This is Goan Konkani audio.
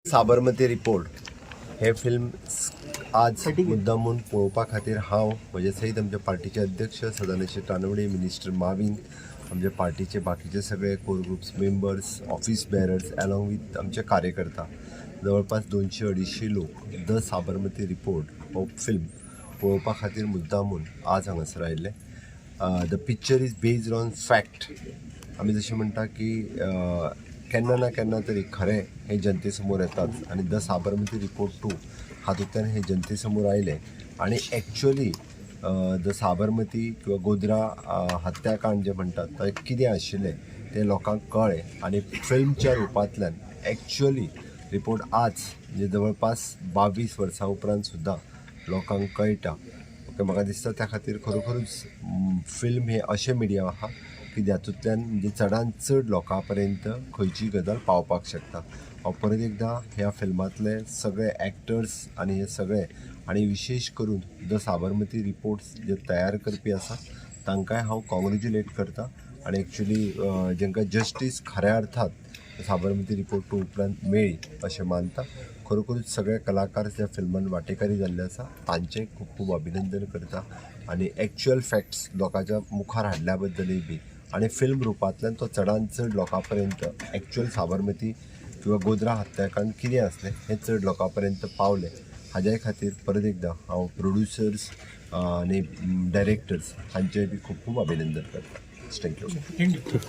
साबरमती रिपोर्ट हे फिल्म आज मुद्दामून पळोवपा खातीर हांव म्हजे सयत आमच्या पार्टीचे अध्यक्ष सदानंद शेट तानवडे, मिनिस्टर माविन, आमच्या पार्टीचे बाकीचे सगळे core groups members, office bearers, along with आमचे कार्यकर्ता, जवळपास 200-250 लोक the Sabarmati report हो फिल्म पळोवपा खातीर मुद्दामून आज हांगासर आयिल्ले. The picture is based on fact. आमी जशें म्हणटा की केन्ना ना केन्ना तरी खरें हें जनते समोर येताच आनी the Sabarmati report to हातूंतल्यान हें जनते समोर आयलें आनी एक्च्युअली the Sabarmati किंवा गोध्रा हत्याकांड जें म्हणटात तें कितें आशिल्लें तें लोकांक कळ्ळें आनी फिल्मच्या रुपांतल्यान एक्च्युअली रिपोर्ट आज म्हणजे जवळपास 22 वर्सां उपरांत सुद्दां लोकांक कळटा. ओके, म्हाका दिसता त्या खातीर खरोखरूच फिल्म हें अशें मिडियम आहा की जातूंतल्यान म्हणजे चडान चड लोकां पर्यंत खंयचीय गजाल पावपाक शकता. हांव परत एकदां ह्या फिल्मांतले सगळे एक्टर्स आनी हे सगळे आनी विशेश करून the Sabarmati reports जे तयार करपी आसा तांकांय हांव कॉंग्रेच्युलेट करता आनी एक्चुली जेंकां जस्टीस खऱ्या अर्थात साबरमती रिपोर्ट टू उपरांत मेळ्ळी अशें मानता. खरोखरूच सगळे कलाकार त्या फिल्मान वांटेकारी जाल्ले आसा तांचें खूब खूब अभिनंदन करता आनी एक्च्युअल फॅक्ट्स लोकांच्या मुखार हाडल्या बद्दलूय बी आनी फिल्म रुपांतल्यान तो चडान चड लोकां पर्यंत एक्च्युअल साबरमती किंवा गोध्रा हत्याकांड कितें आसलें हें चड लोकां पर्यंत पावलें, हाज्याय खातीर परत एकदां हांव प्रोड्युसर्स आनी डायरेक्टर्स हांचें बी खूब खूब अभिनंदन करता. Thank you. Thank you.